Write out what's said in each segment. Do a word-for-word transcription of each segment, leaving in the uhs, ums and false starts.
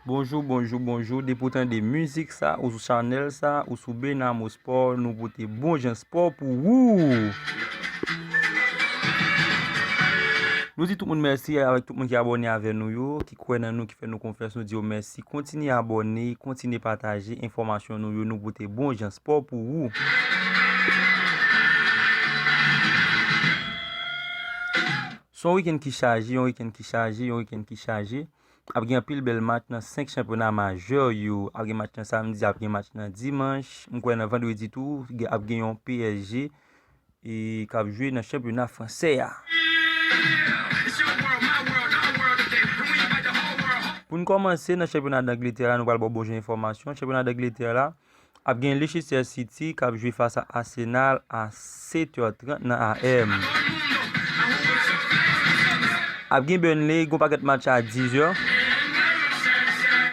Bonjou, bonjou, bonjou. Depi w tande mizik sa, ou sou chanèl sa, ou sou Benamo Sport, nou pote bon jan spò pou ou. Nou di tout moun mèsi avèk tout moun ki abòne avè nou yo, ki kwè nan nou, ki fè nou konfyans, nou di yo mèsi. Kontinye abòne, kontinye pataje enfòmasyon nou yo, nou pote bon jan spò pou ou. Se yon wikenn ki chaje, yon wikenn ki chaje, yon wikenn ki chaje. Ap gen anpil bèl match nan senk chanpyona majè yo. Ap gen match nan samdi, ap gen match nan dimanch. M kwè nan vandredi tou, gen- ap gen yon P S G e k ap jwe nan chanpyona fransè a. Pou n kòmanse nan chanpyona Dangletè a, nou pral ba w bon jan enfòmasyon. Chanpyona Dangletè la, ap gen Leicester City k ap jwe fas a Arsenal a sèt è trant nan A M. Ap gen Burnley, gon pakèt match a diz è.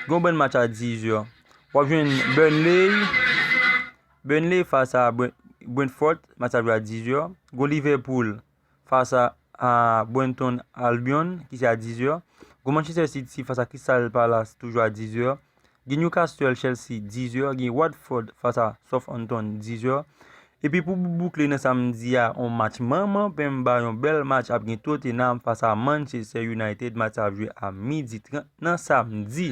Gon bann match a diz è. W ap jwenn Burnley, Burnley fas a Brent- Brentford, match ap jwe a diz è. Gon Liverpool fas a, a Brighton Albion, ki se a diz è. Gon Manchester City fas a Crystal Palace, toujou a diz è. Gen Newcastle Chelsea, diz è. Gen Watford fas a Southampton, diz è. Epi pou boukle nan samdi a, yon match manman penba, yon bèl match ap gen Tottenham fas a Manchester United, match ap jwe a midi trant nan samdi.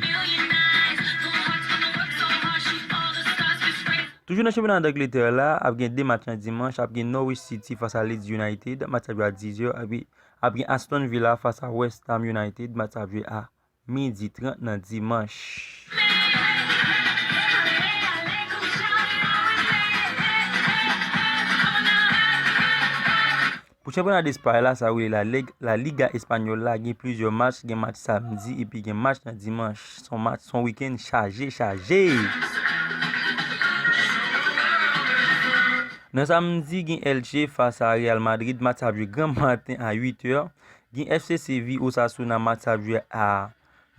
Toujou nan chanpyona Dangletè la, ap gen de match nan dimanch, ap gen Norwich City fas a Leeds United, match ap jwe a diz è, epi ap gen Aston Villa fas a West Ham United, match ap jwe a midi trant nan dimanch. Pou chanpyona Despay la, sa rele La Liga, La Liga Espanyòl la, gen plizyè match, gen match samdi epi gen match nan dimanch. Se yon match, se yon wikenn chaje, chaje. Nan samdi, gen Elche fas a Real Madrid, match ap jwe granm maten a uit è. Gen F C Seville Osasuna, match ap jwe a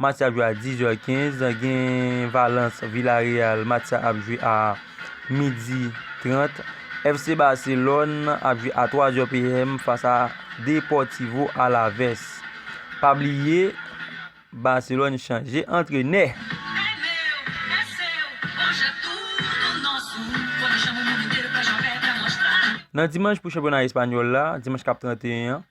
Match ap jwe a diz è kenz. Gen Valence Villarreal, match sa ap jwe a midi trant. F C Barcelone ap jwe a twa è P M fas a Deportivo Alaves. Pa bliye, Barcelone chanje antrenè. Nan dimanch pou chanpyona espanyòl la, dimanch k ap trannteyen an,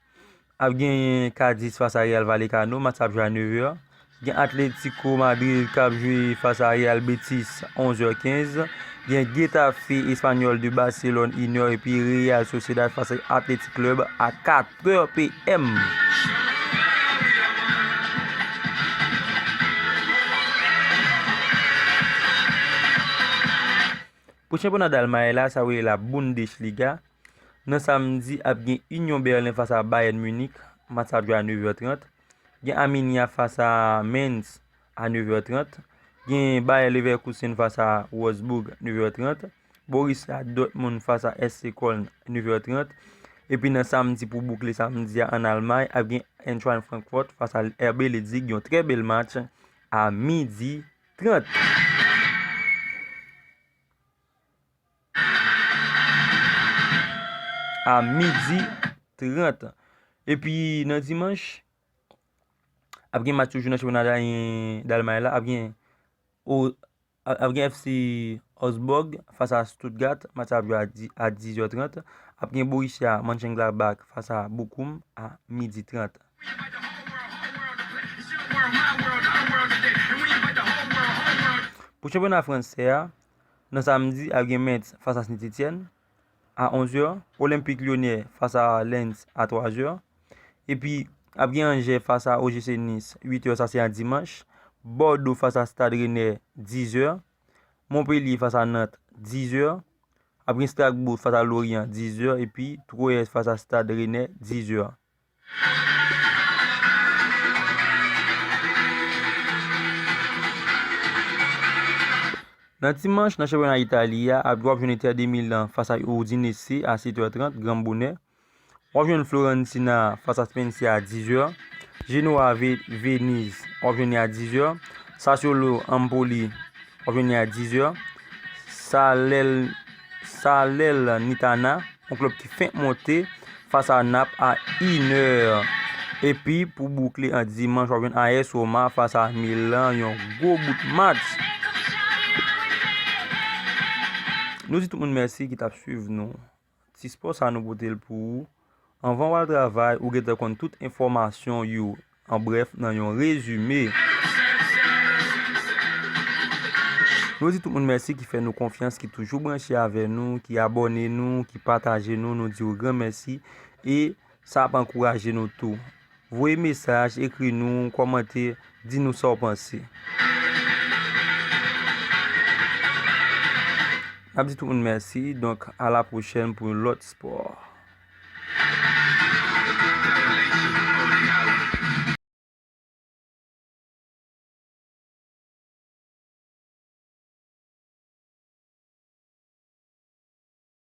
ap gen Cadiz fas a Real Vallecano, match sa ap jwe a nèf è. Gen Atlético Madrid k ap jwe fas a Real Betis, onz è kenz. Gen Getafe Espanyòl de Barcelone, inè, epi Real Sociedad fas a Athletic Club a kat è P M. Pou chanpyona Dalmay la, sa rele la Bundesliga. Nan samdi, ap gen Union Berlin fas a Bayern Munich, match sa ap jwe a nèf è trant. Gen Arminia fas a Mainz a nèf è trant. Gen Bayer Leverkusen fas a Wolfsburg, nèf è trant. Borussia Dortmund fas a S C Köln, nèf è trant. Epi nan samdi, pou boukle samdi a ann Almay, ap gen Eintracht Francfort fas a R B Leipzig, yon trè bèl match a midi trant. A midi trant. Epi nan dimanch, ap gen match toujou nan chanpyona Dalmay la, ap gen, o, ap gen F C Augsburg fas a Stuttgart, match ap jwe a di- a diz è trant. Ap gen Borussia Mönchengladbach fas a Bochum a midi trant. Pou chanpyona fransè a, nan samdi, ap gen Metz fas a Saint-Étienne a onz è, Olympique Lyonnais fas a Lens a twa è, epi ap gen Angers fas a O G C Nice, uit è, sa se a dimanch, Bordeaux fas a Stade Rennais, diz è, Montpellier fas a Nantes, diz è, ap gen Strasbourg fas a Lorient, diz è, epi Troyes fas a Stade Rennais, diz è. Nan dimanch, nan chanpyona Itali a, ap w ap jwenn Inter de Milan fas a Udinese a sèt è trant, granm bonè. W ap jwenn Fiorentina fas a Spezia a diz è. Genoa Ve- Venise, w ap jwenn li a diz è. Sassuolo Empoli, w ap jwenn li a diz è. Salel- Salernitana, yon klèb ki fenk monte, fas a Nap a inè. Epi pou boukle an dimanch, w ap jwenn A S Roma fas a Milan, yon gwo bout match. Nou di tout moun mèsi ki t ap swiv nou. Ti spò sa nou pote l pou ou. Anvan w al travay, ou gentan konn tout enfòmasyon yo. An brèf, nan yon rezime. Nou di tout moun mèsi ki fè nou konfyans, ki toujou branche avè nou, ki abòne nou, ki pataje nou. Nou di w gran mèsi. E sa ap ankouraje nou tou. Voye mesaj, ekri nou, kòmante, di nou sa w panse. N ap di tout moun mèsi. Donk, a la pwochèn pou yon lòt spò.